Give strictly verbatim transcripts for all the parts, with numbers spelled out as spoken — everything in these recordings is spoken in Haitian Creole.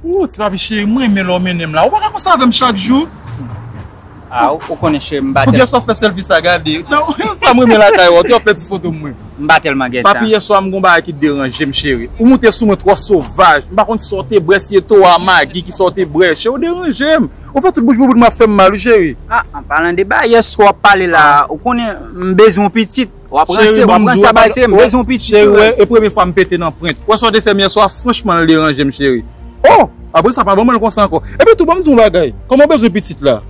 Ooh, ti papi cheri, mwen renmen lè w mennen m la. Ou pa ka konsa avè m chak jou. Ah, ou, ou konnen cheri, m pa tèl. Poukisa w fè sèlfi sa, gade. Non, sa m renmen lakay ou, ou te fè ti foto mwen. M pa tèlman gen tan. Papi, yèswa m gon bagay ki deranje m, cheri. Ou moute sou mwen twò sovaj. M pa konn kisa w te bwè, si e to a magi kisa w te bwè. Cheri, ou deranje m. Ou fè tout bouch bouboun mwen ap fè m mal, wi, cheri. Ah, an palan de bagay, yèswa w ap pale la, ou konnen m bezwen yon pitit. W ap ranse, w ap ranse a bay, cheri, m bezwen yon pitit. Cheri, wè, e premye fwa m pete nan pwent. Wè sa w te fè m yèswa, franchman, l deranje m, cheri. Oh! Apre sa, pa ban mwen l konsa ankò. Epi tou, ban m di w yon bagay. Kòman w bezwen pitit la?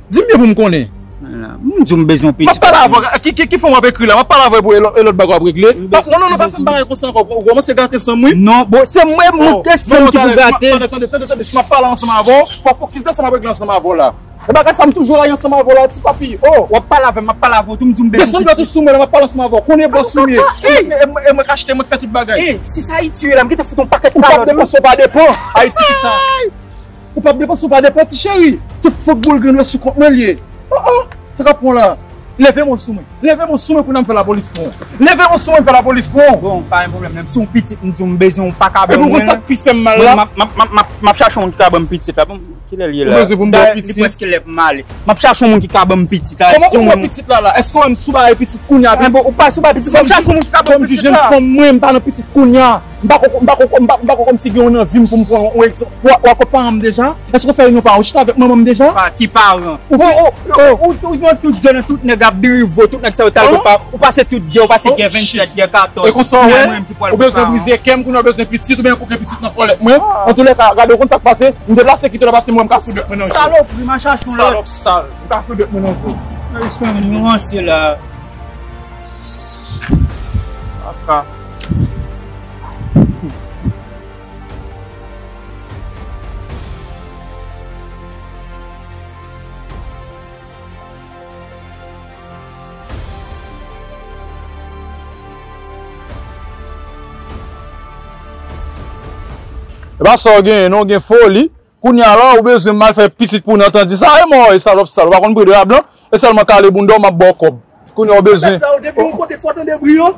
Di m byen pou m konnen. M di w m bezwen pitit. M ap pale avè w. Ki, ki, ki fòm w ap ekri la? M ap pale avè w pou e lòt, e lòt bagay w ap regle. Non, non, non, pa fè m bagay konsa ankò. Ou kòmanse gate san m, wi. Non, bon, se mwen m moute san m ki pou gate. Tande, tande, tande, tande. Si m ap pale ansanm avè w, fò fokis nan sa m ap regle ansanm avè w la. E bagay sa m toujou rayi ansanm avè w la, ti papi. Oh! W ap pale avè m, m ap pale avè w tou, m di w m bezwen pitit. Desann jwèt ou sou mwen, m ap pale ansanm avè w. Konnen bòs ou ye. E, e, e mwen k achte, mwen k fè tout bagay. E, si sa Ayiti ye la, m gentan fout on pakèt kalòt. Ou p ap depanse, w pa depan. Ayiti ki sa. Ou p ap depanse, w pa depan, ti cheri. Tout fout boul grenn yo sou kont mwen l ye. Oh, oh, sa k ap pran w la? Leve men w sou mwen. Leve men w sou mwen pou n al fè lapolis pran w. Leve men w sou mwen, m fè lapolis pran w. Bon, pa gen pwoblèm, menm si w pitit, m di w m bezwen w, pa ka ban mwen. Epi w konn sa k pi fè m mal la? Mwen, m ap, m ap, m ap, m ap chache yon moun ki ka ban m pitit la. Bon, kilè l ye la? Ou bezwen pou m ba w pitit? Li prèske lè pou m ale. M ap chache yon moun ki ka ban m pitit la. Kòman pou m ba w pitit la la? Èske w wè m sou bagay pitit kounye a? Bon, ou pa sou bagay pitit, fò m chache yon moun ki ka ban m pitit la. Fò m jije m fanm mwen, m pa nan pitit kounye a. M pa ko, m pa ko, m pa, m pa ko kòmsi gen yon anvi m pou m pran yon egzanp. Ou, ou akò paran m deja? Èske w fè reyinyon paran? Ou chita avèk manman m deja? Pa, ki paran? Ou, ou, ou, ou, ou jwenn tout jèn, tout nèg ap dirive w, tout nèg sa yo t al kot paran. Ou pase tout gè, ou pase gè vennsèt, gè katòz. E konsa w wè, ou bezwen brize kè m, kounye a w bezwen pitit, oubyen koke pitit nan kòlèt mwen. Antoulèka, gade, ou konn sa k pase, m deplase kite w la pase m wè m ka fou dèt mwen nan je w. Salopri, m a chache yon lòt. Salòp sal, m ka fou dèt mwen nan je w. Respè mwen, nou ranse la. Kaka. E pa sa w genyen, non, w gen foli. Kounye a la, ou bezwen m al fè pitit pou w nan tandi sa, e mò, e salòp sal. Ou pa konn bri de rab lan? E sèlman kale bounda w, m ap ba w kòb. Kounye a w bezwen. Sa yo depi yon kote fò tande bri yo.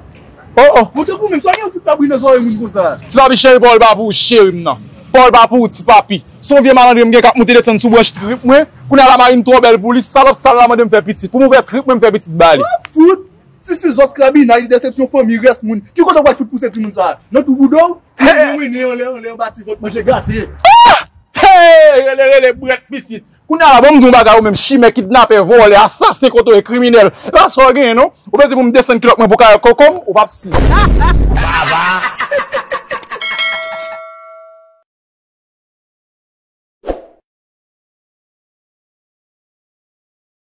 Oh, oh. Mwen tankou menm, sa gen fout fè bri nan zòrèy moun konsa? Ti papi cheri, pawòl pa pou ou, cheri m nan. Pawòl pa pou ou, ti papi. Se yon vye malandren m gen k ap moute desann sou branch trip mwen. Kounye a la, Marine twò bèl pou li. Salòp sal la mande m fè pitit. Pou m ouvè trip mwen, m fè pitit ba li. Fout! Sisi zòs krabinay, desepsyon fanmi, rès moun. Ki kote w pral fout pouse timoun sa a? Nan twou bouda w? Mwen, mwen, anlè, anlè, anba ti vant, manje gate. Hey! Rele, rele, brèt pitit. Kounye a la, ban m di w yon bagay, ou menm chimè, kidnapè, vòlè, asasen, kote w ye, kriminèl. E pa sa w genyen, non. Ou bezwen pou m desann kilòt mwen pou kayòt koko m, ou p ap si.